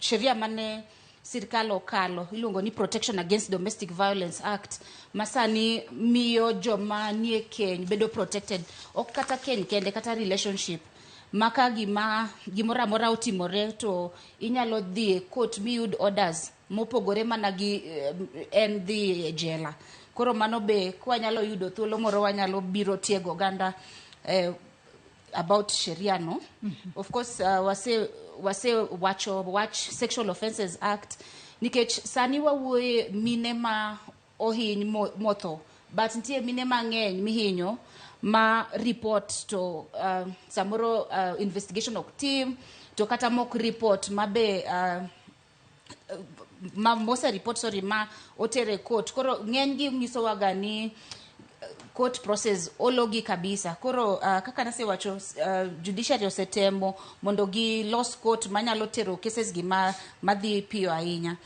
sheria mane sirkal okalo iluongo ni Protection Against Domestic Violence Act, ma sani miyo joma nie keny bedo protected, ok kata keny kende, kata relationship ma ka gima gimoro amora otimore to inyalo dhi e court miyud orders mopogore mana gi en dhi e jela. Koro mano be kwanyalo yudo thuolo moro, wanyalo biro tiego oganda about sheria no. Of course, wase wacho wach Sexual Offences Act, nikech sani wawuoye mine ma ohiny motho, but nitie mine mang'eny mihinyo ma report to samoro investigation ok tim, to kata mok report ma be ma mose report, sorry, ma otere court. Koro ng'eny gi nyisowaga ni court process ologi kabisa. Koro kaka nasewacho, judiciary osetemo mondo gilos court manyalo tero cases gi ma madhi piyo ahinya.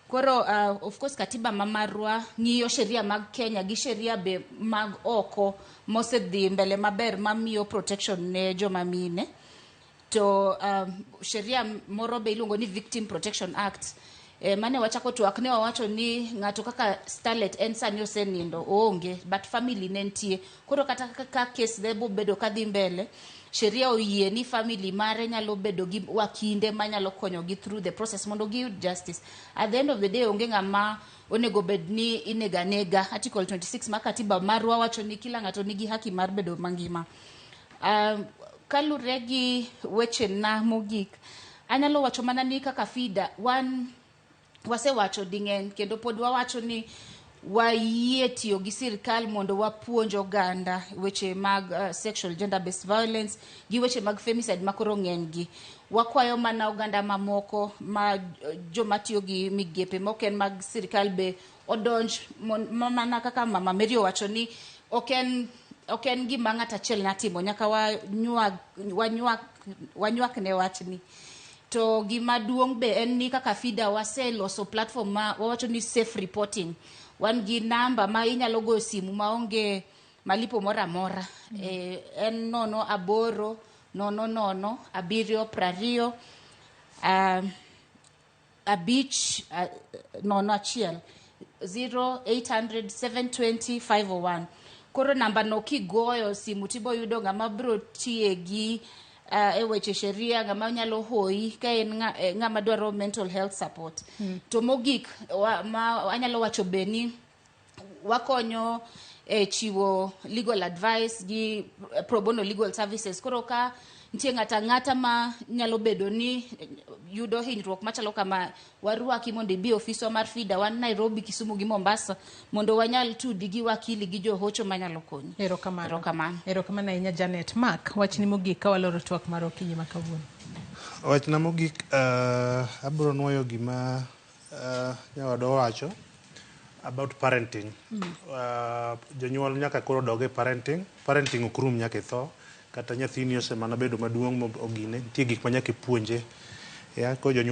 Koro of course, katiba ma marwa ng'iyo sheria mag Kenya gi sheria be mag oko mosedhi mbele maber mamiyo protection ne joma mine. To sheria moro be iluongo ni Victim Protection Act. Mane wachako twak ne wawacho ni ng'ato kaka Starlet en sani osenindo, oonge, but family ne nitie. Koro kata ka case ne bobedo kadhi mbele, sheria oyie ni family mare nyalo bedo gi wakinde manyalo konyogi through the process mondo giyud justice. At the end of the day, onge ng'ama onego bed ni inego anega. Article 26 mar katiba marwa wacho ni kila ng'ato nigi haki mar bedo mangima. Kalure gi wechena mogik, anyalo wacho mana ni kaka FIDA wan wasewacho ding'eny kendo pod wawacho ni wayie tiyo gi sirikal mondo wapuonj oganda weche mag sexual gender based violence gi weche mag femicide makoro ng'eny gi. Wakwayo mana oganda mamoko ma joma tiyo gi migepe mok en mag sirikal be odonj mana kaka Mama Mary owacho ni ok en gima ng'ato achiel nyalo timo, nyaka wanywak wanywak wanywak ne wachni. To gima duong' be en ni kaka FIDA waseloso platform ma wawacho ni safe reporting. Wan gi namba ma inyalo goyo simu maonge malipo moro amora. En 0800 7 20 5 0 1, 0800 720 501. Koro namba no kigoyo simu tiboyudo ng'ama biro tiegi e weche sheria, ng'ama nyalo hoyi ka en ng'ama dwaro mental health support. To mogik ma anyalo wacho be ni wakonyo e chiwo legal advice gi pro bono legal services. Koro ka nitie ng'ato ang'ata ma nyalo bedo ni yudo hinyruok machalo kama, warwaki mondo ibi e ofiswa mar FIDA. Wan Nairobi, Kisumu gi Mombasa, mondo wanyal tudi gi wakili gi johocho manyalo konyi. Erokamano. Erokamano. Erokamano ahinya, Janet. Mark, wachni mogik ka waloro twak mar okinyi ma kawuono. Wachna mogik, abiro nuoyo gima nyawadwa owacho about parenting. Jonyuol nyaka koro dog e parenting. Parenting ok rum nyaka itho. Kata nyathini osemana bedo maduong' mogine, nitie gik ma nyaka ipuonje. Ya, koro jonyuol